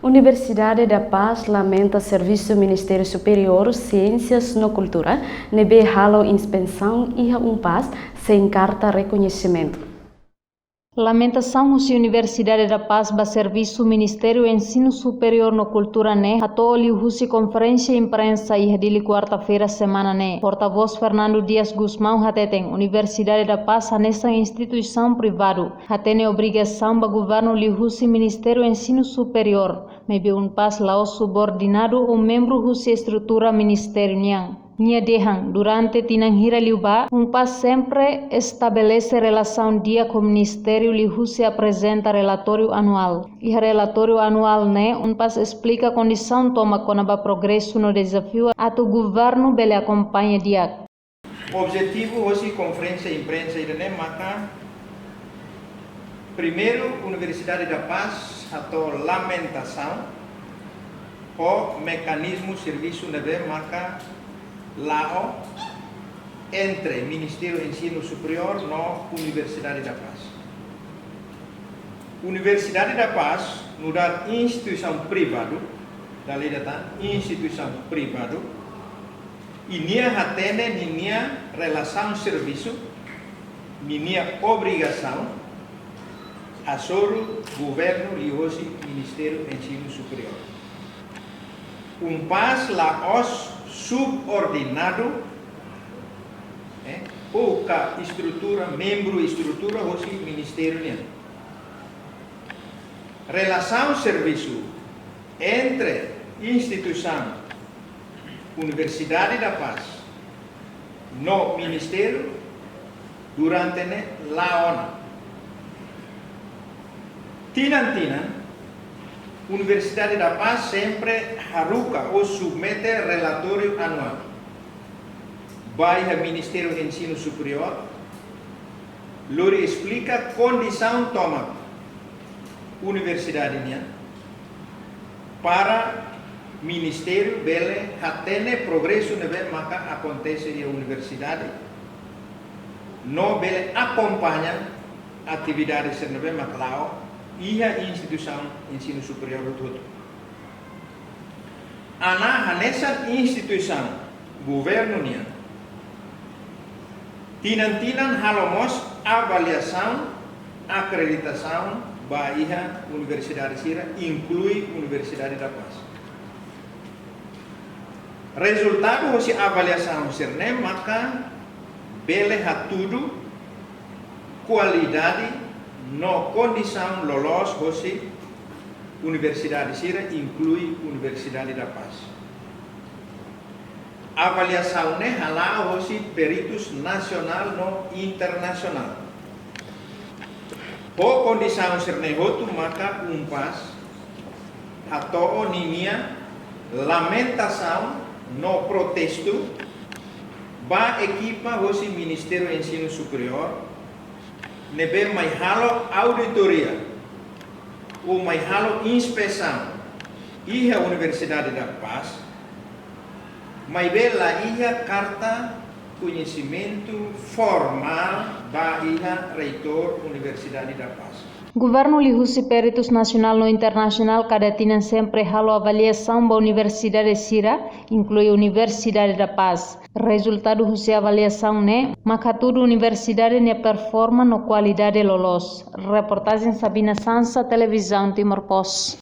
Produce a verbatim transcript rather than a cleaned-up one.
Universidade da Paz lamenta servisu Ministériu Superiór Siénsias no Kultura ne'ebé halo inspesaun iha UNPAZ sein karta rekoñesimentu. Lamentasaun husi Universidade da Paz ba servisu Ministériu Ensinu Superiór no Kultura ne'e hato'o liuhusi konferénsia imprensa iha Dili, kuarta-feira semana ne'e. Portavós Fernando Dias Gusmão hateten Universidade da Paz hanesan instituisaun privadu, hatene obrigasaun ba governu liuhusi Ministériu Ensinu Superiór, maibé UNPAZ la'ós subordinadu ou membru husi estrutura ministériu nian. Nia dehan, durante tinan hira liubá, UNPAZ sempre estabelese relasaun di'ak ho ministériu liuhusi aprezenta relatóriu anuál. Iha relatóriu anuál ne'e, UNPAZ esplika kondisaun tomak kona-ba progresu no dezafiu atu governu bele akompaña di'ak. Objetivu hosi konferénsia imprensa ida-ne'e maka, primeiru, Universidade da Paz hato'o lamentasaun ho mekanizmu servisu ne'ebé maka la'o entre Ministériu Ensinu Superiór no Universidade da Paz. Universidade da Paz nu'udar instituisaun privadu, dala ida tan, instituisaun privadu, i nia hatene ninia relasaun servisu, ninia obrigasaun hasoru governu liuhosi Ministériu Ensinu Superiór. UNPAZ la'ós subordinadu, eh, ou ka estrutura, membru estrutura hosi ministériu nian. Relasaun servisu entre instituisaun Universidade da Paz no ministériu durante ne'e la'o ona. Tinan-tinan, Universidade da Paz sempre haruka ou submete relatóriu anuál ba iha Ministériu Ensinu Superiór, lori esplika kondisaun tomak universidade nian, para ministériu bele hatene progresu ne'ebé maka akontese iha universidade, no bele akompaña atividade sira ne'ebé maka la'o iha instituisaun ensinu superiór hotu-hotu. Ana hanesan instituisaun governu nian, tinan-tinan halo mós avaliasaun akreditasaun ba iha universidade sira, inklui Universidade da Paz. Rezultadu hosi avaliasaun sira-ne'e maka bele hatudu kualidade no kondisaun loloos hosi universidade sira, inklui Universidade da Paz. Avaliasaun ne'e hala'o hosi peritus nasionál no internasionál. Ho kondisaun sira-ne'e hotu maka UNPAZ hato'o ninia lamentasaun no protestu ba ekipa hosi Ministériu Ensinu Superiór ne'ebé mai halo auditoria ou mai halo inspesaun iha Universidade da Paz, maibé la iha karta koñesimentu formál ba iha reitór Universidade da Paz. Governu liuhusi peritus nasionál no internasionál kada tinan sempre halo avaliasaun ba universidade sira, inklui Universidade da Paz. Rezultadu husi avaliasaun ne'e maka hatudu universidade nia performa no kualidade loloos. Reportajen Sabina Sansa, Televizaun Timor Post.